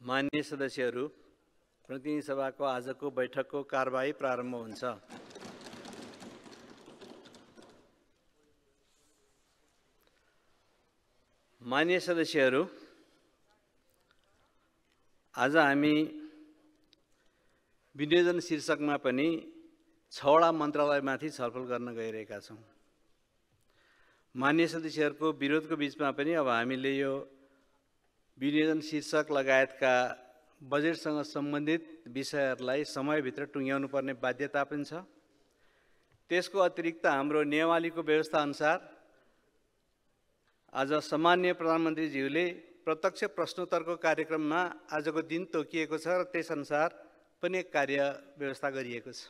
माननीय सदस्यहरू, प्रतिनिधि सभाको आजको बैठकको कारबाही प्रारम्भ हुन्छ। माननीय सदस्यहरू, आज हामी विनियोजन शीर्षकमा पनि 6वटा मन्त्रालयमाथि छलफल गर्न गइरहेका छौँ। माननीय सदस्यहरूको विरोधको बीचमा पनि अब हामीले यो विनियोजन शीर्षक लगायतका बजेटसँग सम्बन्धित विषयहरूलाई समयभित्र टुङ्ग्याउनु पर्ने बाध्यता पनि छ। त्यसको अतिरिक्त हाम्रो नियमावलीको व्यवस्था अनुसार आज सम्माननीय प्रधानमन्त्रीज्यूले प्रत्यक्ष प्रश्नोत्तरको कार्यक्रममा आजको दिन तोकिएको छ र त्यसअनुसार पनि एक कार्य व्यवस्था गरिएको छ।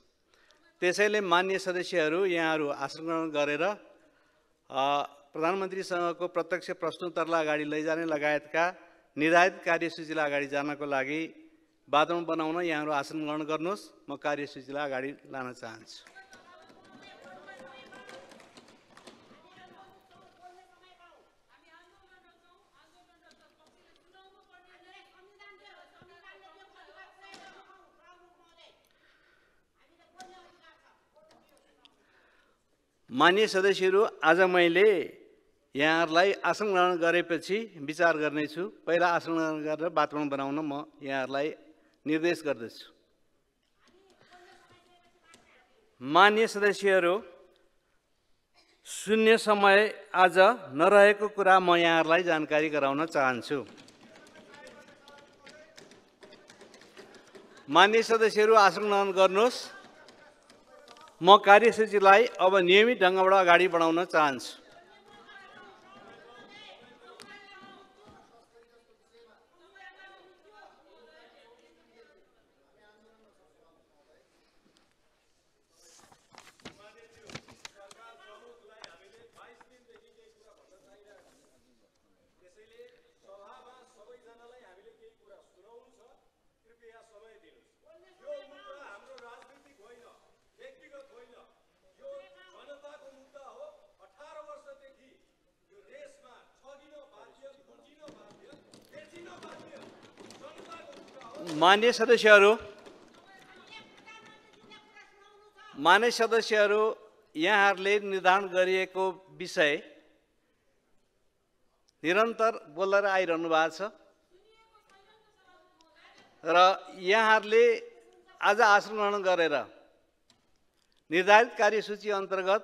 त्यसैले माननीय सदस्यहरू यहाँहरू आसन ग्रहण गरेर प्रधानमन्त्रीसँगको प्रत्यक्ष प्रश्नोत्तरलाई अगाडि लैजाने लगायतका निर्धारित कार्यसूचीलाई अगाडि जानको लागि वातावरण बनाउन यहाँहरू आसन ग्रहण गर्नुहोस्। म कार्यसूचीलाई अगाडि लान चाहन्छु। माननीय सदस्यहरू, आज मैले यहाँहरूलाई आसन ग्रहण गरेपछि विचार गर्नेछु। पहिला आसन ग्रहण गरेर वातावरण बनाउन म यहाँहरूलाई निर्देश गर्दछु। माननीय सदस्यहरू, शून्य समय आज नरहेको कुरा म यहाँहरूलाई जानकारी गराउन चाहन्छु। माननीय सदस्यहरू, आसन ग्रहण गर्नुहोस्। म कार्यसूचीलाई अब नियमित ढङ्गबाट अगाडि बढाउन चाहन्छु। माननीय सदस्यहरू, यहाँहरूले निर्धारण गरिएको विषय निरन्तर बोलेर आइरहनु भएको छ र यहाँहरूले आज आसन ग्रहण गरेर निर्धारित कार्यसूची अन्तर्गत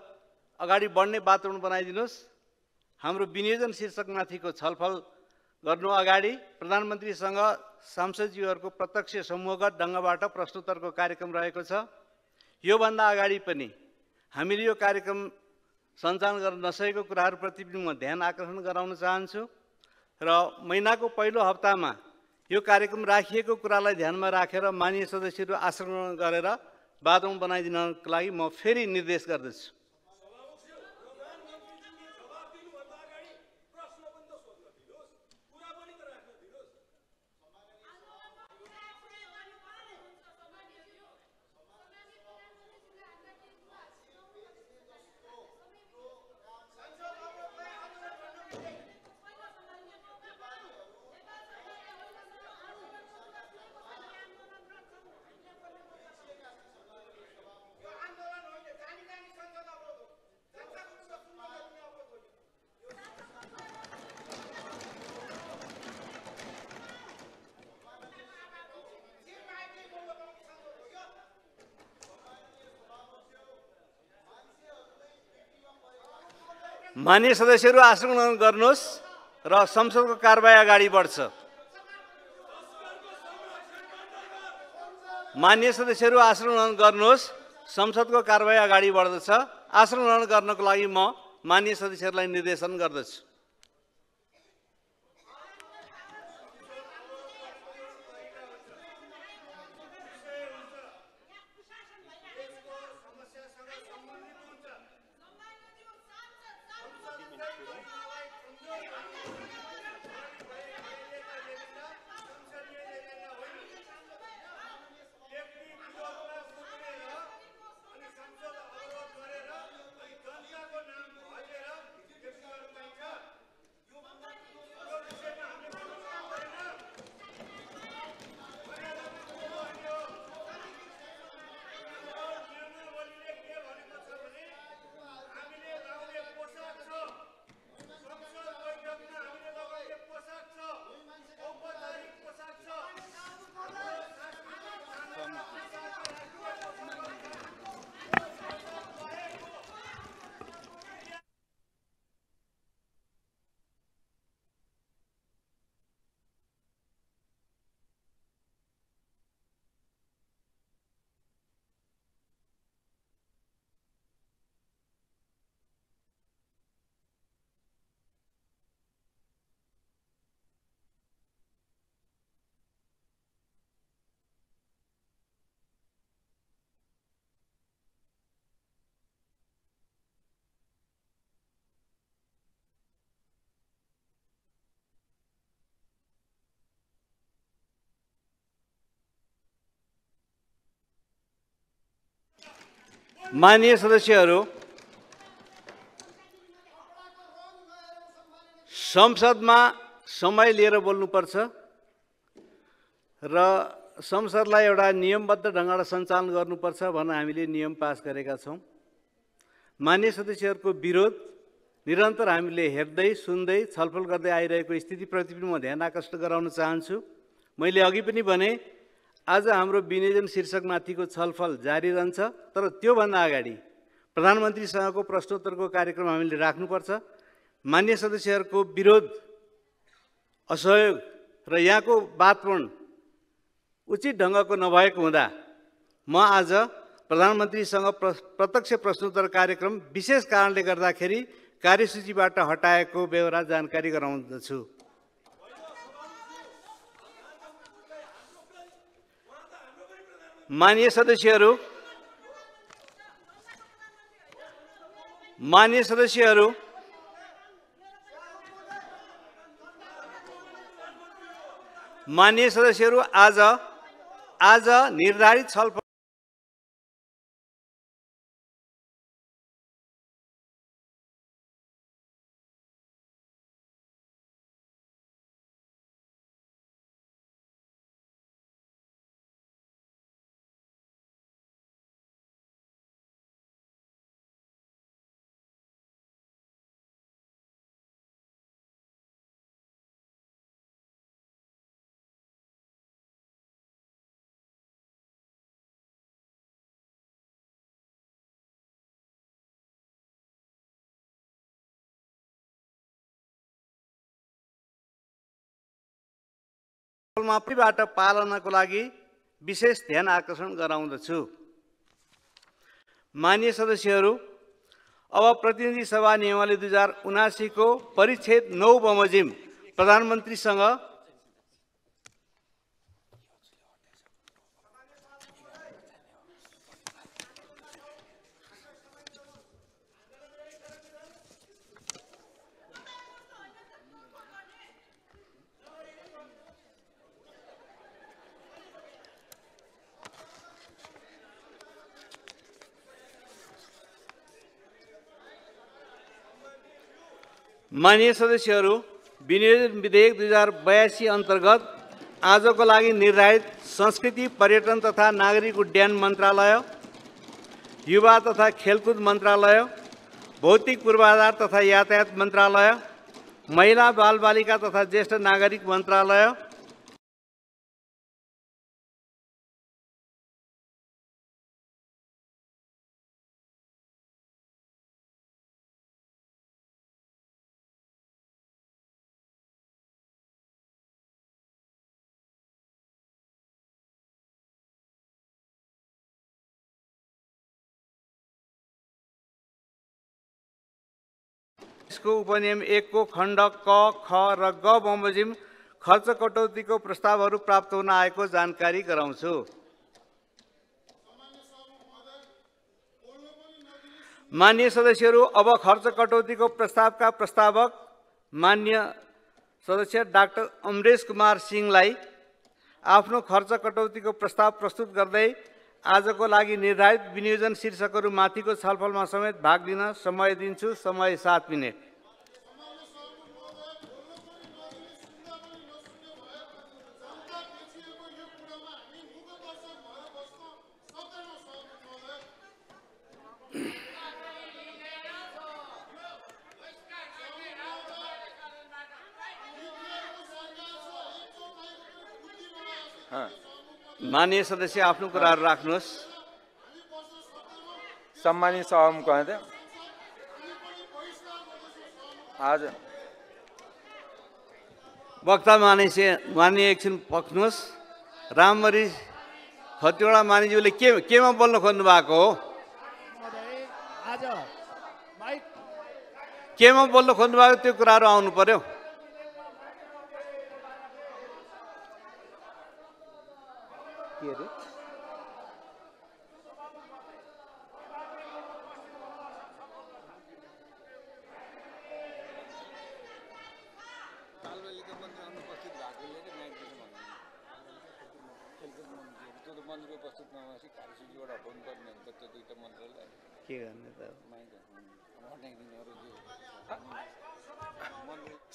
अगाडि बढ्ने वातावरण बनाइदिनुहोस्। हाम्रो विनियोजन शीर्षकमाथिको छलफल गर्नु अगाडि प्रधानमन्त्रीसँग सांसदज्यूहरूको प्रत्यक्ष समूहगत ढङ्गबाट प्रश्नोत्तरको कार्यक्रम रहेको छ। योभन्दा अगाडि पनि हामीले यो कार्यक्रम सञ्चालन गर्न नसकेको कुराहरूप्रति पनि म ध्यान आकर्षण गराउन चाहन्छु र महिनाको पहिलो हप्तामा यो कार्यक्रम राखिएको कुरालाई ध्यानमा राखेर माननीय सदस्यहरू आसन ग्रहण गरेर वातावरण बनाइदिनको लागि म फेरि निर्देश गर्दछु। माननीय सदस्यहरू, आसन ग्रहण गर्नुहोस् र संसदको कारबाही अगाडि बढ्छ। माननीय सदस्यहरू, आसन ग्रहण गर्नुहोस्। संसदको कारबाही अगाडि बढ्दछ। आसन ग्रहण गर्नको लागि म माननीय सदस्यहरूलाई निर्देशन गर्दछु। माननीय सदस्यहरू, संसदमा समय लिएर बोल्नुपर्छ र संसदलाई एउटा नियमबद्ध ढङ्गबाट सञ्चालन गर्नुपर्छ भनेर हामीले नियम पास गरेका छौँ। माननीय सदस्यहरूको विरोध निरन्तर हामीले हेर्दै सुन्दै छलफल गर्दै आइरहेको स्थितिप्रति पनि म ध्यान आकर्षित गराउन चाहन्छु। मैले अघि पनि भने आज हाम्रो विनियोजन शीर्षकमाथिको छलफल जारी रहन्छ, तर त्योभन्दा अगाडि प्रधानमन्त्रीसँगको प्रश्नोत्तरको कार्यक्रम हामीले राख्नुपर्छ। माननीय सदस्यहरूको विरोध, असहयोग र यहाँको वातावरण उचित ढङ्गको नभएको हुँदा म आज प्रधानमन्त्रीसँग प्रत्यक्ष प्रश्नोत्तर कार्यक्रम विशेष कारणले गर्दाखेरि कार्यसूचीबाट हटाएको बेहोरा जानकारी गराउँदछु। माननीय सदस्यहरू, आज निर्धारित छलफल माफीबाट पालनको लागि विशेष ध्यान आकर्षण गराउँदछु। माननीय सदस्यहरू, अब प्रतिनिधि सभा नियमावली 2079 को परिच्छेद 9 बमोजिम प्रधानमन्त्रीसँग माननीय सदस्यहरू, विनियोजन विधेयक 2082 अन्तर्गत आजको लागि निर्धारित संस्कृति, पर्यटन तथा नागरिक उड्डयन मन्त्रालय, युवा तथा खेलकुद मन्त्रालय, भौतिक पूर्वाधार तथा यातायात मन्त्रालय, महिला बालबालिका तथा ज्येष्ठ नागरिक मन्त्रालय, यसको उपनियम 1 को खण्ड क, ख र ग बमोजिम खर्च कटौतीको प्रस्तावहरू प्राप्त हुन आएको जानकारी गराउँछु। माननीय सदस्यहरू, अब खर्च कटौतीको प्रस्तावका प्रस्तावक माननीय सदस्य डाक्टर अमरेश कुमार सिंहलाई आफ्नो खर्च कटौतीको प्रस्ताव प्रस्तुत गर्दै आजको लागि निर्धारित विनियोजन शीर्षकहरू माथिको छलफलमा समेत भाग लिन समय दिन्छु। समय 7 मिनेट। माननीय सदस्य आफ्नो कुराहरू राख्नुहोस्। सम्मानित सभामुख आज वक्ता माननीय एकछिन पक्नुहोस्। रामरी खतिवडा मानिज्यूले केमा बोल्न खोज्नु भएको हो? केमा बोल्न खोज्नु भएको त्यो कुराहरू आउनु पर्यो। के गर्ने त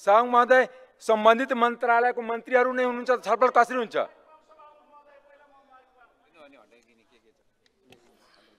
साउङ महोदय सम्बन्धित मन्त्रालयको मन्त्रीहरू नै हुनुहुन्छ, छलफल कसरी हुन्छ?